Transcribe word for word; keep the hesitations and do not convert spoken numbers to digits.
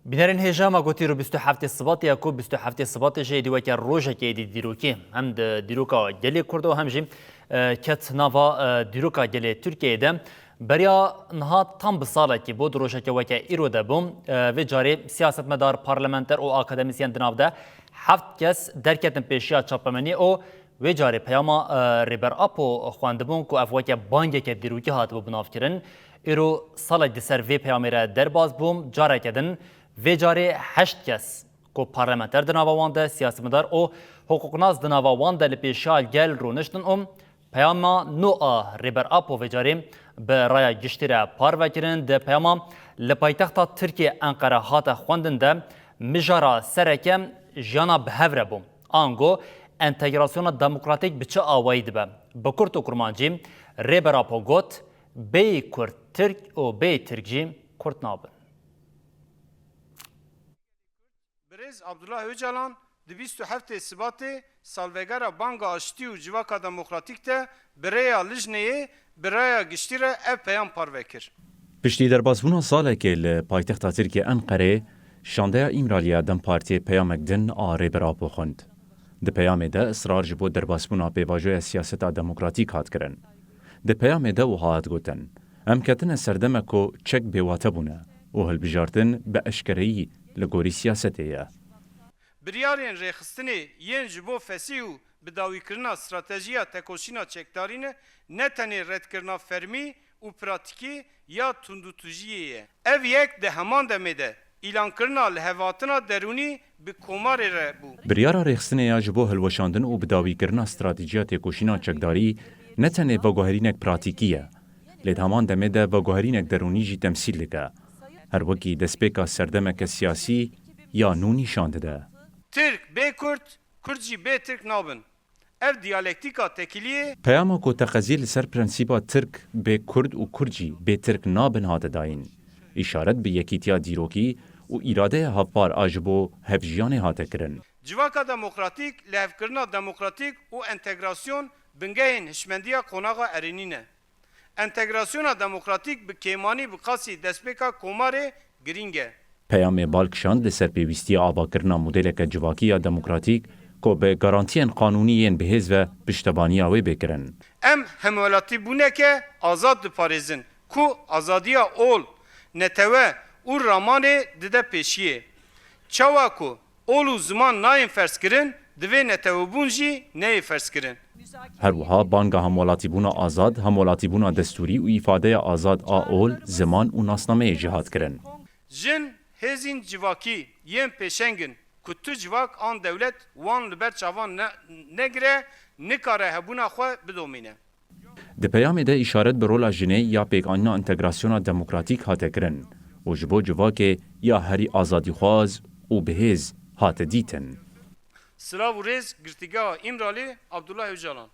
Bînerên hêja, me got îro bîst û heftê Sibatê ye ku bîst û heftê Sibatê jî êdî weke rojekê êdî dîrokî hem di dîroka gelê Kurd û hem jî, e, ket nava, e, dîroka gelê Tirkiyeyê de. Beriya niha tam bi salekî bû, di rojeke weke îro de bû. E, vê carê siyasetmedar, parlamenter û akademîsyen di nav de heft kes derketin pêşiya çapemeniyê û wê carê peyama, e, Rêber Apo xwendibûn ku ev weke bangeke dîrokî hatibû binavkirin. Îro salek di ser vê peyamê re derbas bû. Careke din vê carê heşt kes ku parlamenter di nava wan de, siyasetmedar û hiqûqnas di nava wan de li pêşiya gel rûniştin û peyama nû a Rêber Apo vê carê bi raya giştî re parve kirin. Di peyama li paytexta Tirkiyê Enqere hate xwendin de mijara sereke jiyana bi hev re bû. Ango entegrasyona demokratîk bi çi awayî dibe? Bi kurt û kurmancî Rêber Apo got, bêyî Kurd Tirk û bêyî Tirk jî Kurd nabin. Birêz Abdullah Ocalan di bîst û heftê Sibatê salvegera Banga Aştî û Civaka Demokratîk de bi rêya lijneyê bi raya giştî re ev peyam parve kir. Piştî derbasbûna salekê li paytexta Tirkiyê Enqereyê, şandeya Îmralî ya DEM Partiyê peyamek din a Rêber Apo xwend. Di peyamê de israr ji bo derbasbûna pêvajoya siyaseta demokratîk hat kirin. Di peyamê de wiha hat gotin, em ketine ser demek ku çek bêwate bûne û hilbijartin bi eşkereyî li gorî siyasetê ye. Biryarên rêxistinê yên ji bo fesîh û bidawîkirina stratejiya tekoşîna çekdarî ne, ne tenê redkirina fermî û pratîkî ya tundûtûjiyê ye. Ev yek di heman demê de îlankirina lihevhatina derûnî bi Komarê re bû. Biryara rêxistinê ya ji bo hilweşandin û bidawîkirina stratejiya têkoşîna çekdarî ne tenê veguherînek pratîkî ye, lê di heman demê de veguherînek derûnî jî temsîl dike. Her wekî destpêka serdemeke siyasî ya nû nîşan dide. Tirk bê Kurd, Kurd jî bê Tirk nabin. Ev diyalektîka tekiliyê. Peyama ku teqezî li ser prensîba Tirk bê Kurd û Kurd jî bê Tirk nabin hate dayîn. Îşaret bi yekîtiya dîrokî û îradeya hevpar a ji bo hevjiyanê hate kirin. Civaka demokratîk, lihevkirina demokratîk û entegrasyon bingehên hişmendiya qonaxa erênî ne. Entegrasyona demokratîk bi kêmanî bi qasî destpêka Komarê girîng e. Peyamê bal kişand li ser pêwîstiya avakirina modeleke civakî ya demokratîk ku bi garantiyên qanûnî yên bihêz ve piştevaniya wê bê kirin. Em hemwelatîbûneke azad diparêzin ku azadiya ol, netewe û ramanê dide pêşiyê. Çawa ku ol û ziman nayên ferzkirin, divê netewebûn jî neyê ferzkirin. Her wiha banga hemwelatîbûna azad, hemwelatîbûna destûrî û îfadeya azad a ol, ziman û nasnameyê jî hat kirin. Jin hêzên civakî yên pêşeng in ku tu civak an dewlet wan li ber çavan ne-, negire, nikare hebûna xwe bidomîne. Di peyamê de îşaret bi rola jinê ya pêkanîna entegrasyona demokratîk hate kirin û ji bo civakê ya herî azadîxwaz û bihêz hate dîtin. Silav û rêz, Girtîgeha Îmralî, Abdullah Ocalan.